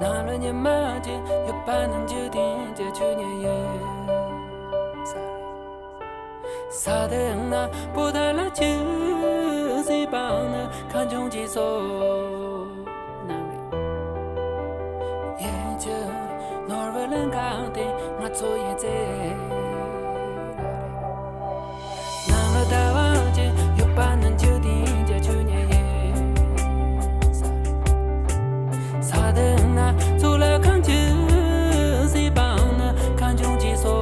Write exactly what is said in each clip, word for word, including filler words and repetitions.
ནམ་ལ་ཉི་མ་ཅན་ཡོད་པ་ན་འཇིག་རྟེན་གྱི་ཆོས་ཉིད་ཡིན། ས་དེ་ན་པོ་ཏ་ལ་ཆུ་སྲིད་པ་ན་ཁ་འབྱུང་གྱི་སོ། ནམ་རེ་ཡེ་ཆུ་ནོར་བུ་ལེན་གང་དེ་ང་ཚོ་ཡིན་ཚེ། ནམ་ལ་ཟླ་བ་ཅན་ཡོད་པ་ན་འཇིག་རྟེན་གྱི་ཆོས་ཉིད་ཡིན། ས་དེ་ན་གཙུག་ལག་ཁང་ཆུ་སྲིད་པ་ན་ཁ་འབྱུང་གྱི་སོ།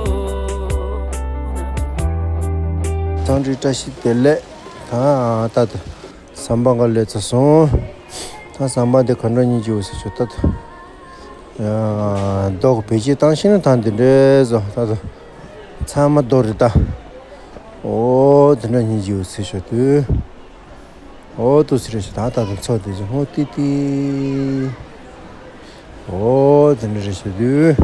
ཐང་རི་བཀྲ་ཤིས་བདེ་ལེགས། ད་ད་ད་ཟམ་པ་འགའ་ལས་ཚ་སོང་། ད་ཟམ་པ་འདི་ག་འདྲ་སྙིང་རྗེ་བོ་ཟེར་ཤོག་ད་ད། རྡོ་གི་བེད་སྤྱོད་བཏང་ཤེས་ན་ད་འདི་འདྲས་བཟོ་ད་ད། ཚང་མ་རྡོ་རེད་ད། ཨོ་འདི་འདྲ་སྙིང་རྗེ་བོ་ཟེར་ཤོག་དུས། ཨོ་ཏུ་སི་རེ་ཤོག་ད་ད་ད་ཚོ་དེ་ཅི་ཧོ་ཏི་ཏི། ཨོ་འདི་འདྲ་རེ་ཤོག་དུས།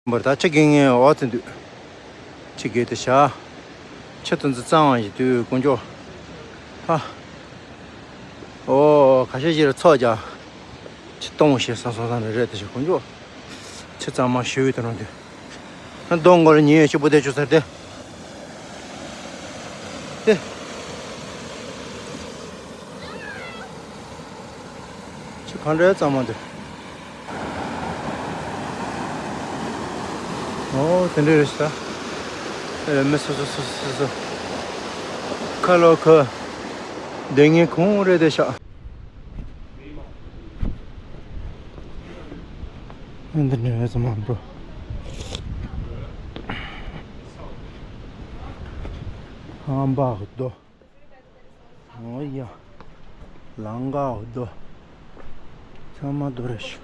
འབར་ད་ཆུ་གི་ངའི་འོག་ཏུ་འདུག་ཆུ་གི་དུ་བྱ། ཆུ་དུ་འཛི་གཙང་བ་ཞིག་དུས་དཀོན་མཆོག་ཕ། ཨོ་ཁ་ཤས་ཤིག་ལ་ཚོགས་ཀྱང་ཆུ་གཏོང་ཞེས་བསམ་སོང་ས་ནས་རེད་དུ་ཞིག་དཀོན་མཆོག་ཆུ་གཙང་མ་ཞུ་བའི་དུ་རང་དུ་ན་གདོང་མགོ་ལ་ཉེ་ཡོད་ཆུ་བུ་དེ་ཆུ་ཚར་ཏེ། ཏེ། ཆུ་གང་འདྲའི་གཙང་མ་འདུག་ཨོ་དེ་འདྲ་རེད་ཤག་ཨེ་མི་སོ་སོ་སོ་སོ་སོ། ཁ་ལོ་ཁ། དེ་ངའི་ཁོང་རེད་དེ་ཤག་འདི་འདྲའི་གཙང་མ་འགྲོ། ཧམ་པ་འདུག་ཨོ་ཡ། ལང་ཀ་འོ་དོ། ཚང་མ་དོ་རེ་ཤི།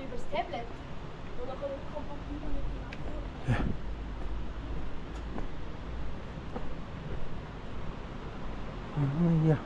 ཨོ་ཡ།